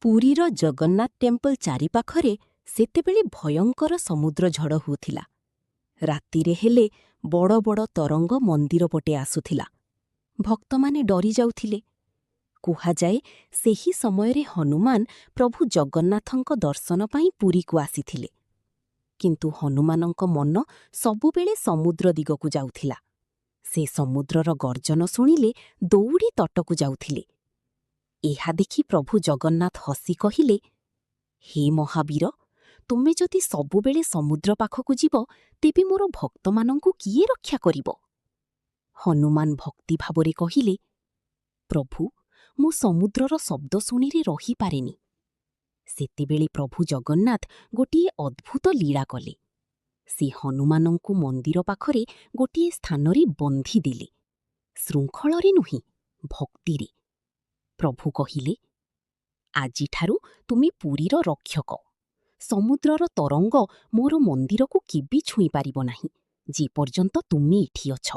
ପୁରୀର ଜଗନ୍ନାଥ ଟେମ୍ପଲ ଚାରିପାଖରେ ସେତେବେଳେ ଭୟଙ୍କର ସମୁଦ୍ର ଝଡ଼ ହେଉଥିଲା। ରାତିରେ ହେଲେ ବଡ଼ ବଡ଼ ତରଙ୍ଗ ମନ୍ଦିର ପଟେ ଆସୁଥିଲା। ଭକ୍ତମାନେ ଡରି ଯାଉଥିଲେ। କୁହାଯାଏ, ସେହି ସମୟରେ ହନୁମାନ ପ୍ରଭୁ ଜଗନ୍ନାଥଙ୍କ ଦର୍ଶନ ପାଇଁ ପୁରୀକୁ ଆସିଥିଲେ। କିନ୍ତୁ ହନୁମାନଙ୍କ ମନ ସବୁବେଳେ ସମୁଦ୍ର ଦିଗକୁ ଯାଉଥିଲା। ସେ ସମୁଦ୍ରର ଗର୍ଜନ ଶୁଣିଲେ ଦୌଡ଼ି ତଟକୁ ଯାଉଥିଲେ। ଏହା ଦେଖି ପ୍ରଭୁ ଜଗନ୍ନାଥ ହସି କହିଲେ, "ହେ ମହାବୀର, ତୁମେ ଯଦି ସବୁବେଳେ ସମୁଦ୍ର ପାଖକୁ ଯିବ, ତେବେ ମୋର ଭକ୍ତମାନଙ୍କୁ କିଏ ରକ୍ଷା କରିବ?" ହନୁମାନ ଭକ୍ତିଭାବରେ କହିଲେ, "ପ୍ରଭୁ, ମୁଁ ସମୁଦ୍ରର ଶବ୍ଦ ଶୁଣିଲେ ରହିପାରେନି।" ସେତେବେଳେ ପ୍ରଭୁ ଜଗନ୍ନାଥ ଗୋଟିଏ ଅଦ୍ଭୁତ ଲୀଳା କଲେ। ସେ ହନୁମାନଙ୍କୁ ମନ୍ଦିର ପାଖରେ ଗୋଟିଏ ସ୍ଥାନରେ ବନ୍ଧି ଦେଲେ, ଶୃଙ୍ଖଳରେ ନୁହେଁ, ଭକ୍ତିରେ। ପ୍ରଭୁ କହିଲେ, "ଆଜିଠାରୁ ତୁମେ ପୁରୀର ରକ୍ଷକ। ସମୁଦ୍ରର ତରଙ୍ଗ ମୋର ମନ୍ଦିରକୁ କେବେ ଛୁଇଁ ପାରିବ ନାହିଁ, ଯେପର୍ଯ୍ୟନ୍ତ ତୁମେ ଏଠି ଅଛ।"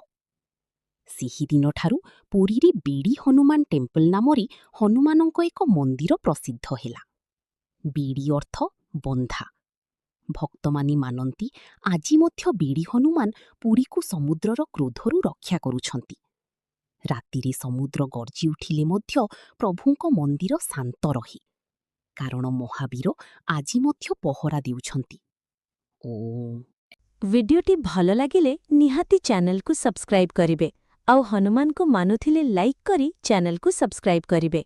ସେହିଦିନଠାରୁ ପୁରୀରେ ବେଡ଼ି ହନୁମାନ ଟେମ୍ପଲ ନାମରେ ହନୁମାନଙ୍କ ଏକ ମନ୍ଦିର ପ୍ରସିଦ୍ଧ ହେଲା। ବେଡ଼ି ଅର୍ଥ ବନ୍ଧା। ଭକ୍ତମାନେ ମାନନ୍ତି, ଆଜି ମଧ୍ୟ ବେଡ଼ି ହନୁମାନ ପୁରୀକୁ ସମୁଦ୍ରର କ୍ରୋଧରୁ ରକ୍ଷା କରୁଛନ୍ତି। ରାତିରେ ସମୁଦ୍ର ଗର୍ଜି ଉଠିଲେ ମଧ୍ୟ ପ୍ରଭୁଙ୍କ ମନ୍ଦିର ଶାନ୍ତ ରହେ, କାରଣ ମହାବୀର ଆଜି ମଧ୍ୟ ପହରା ଦେଉଛନ୍ତି। ଓ ଭିଡିଓଟି ଭଲ ଲାଗିଲେ ନିହାତି ଚ୍ୟାନେଲକୁ ସବସ୍କ୍ରାଇବ୍ କରିବେ ଆଉ ହନୁମାନଙ୍କୁ ମାନୁଥିଲେ ଲାଇକ୍ କରି ଚ୍ୟାନେଲକୁ ସବସ୍କ୍ରାଇବ୍ କରିବେ।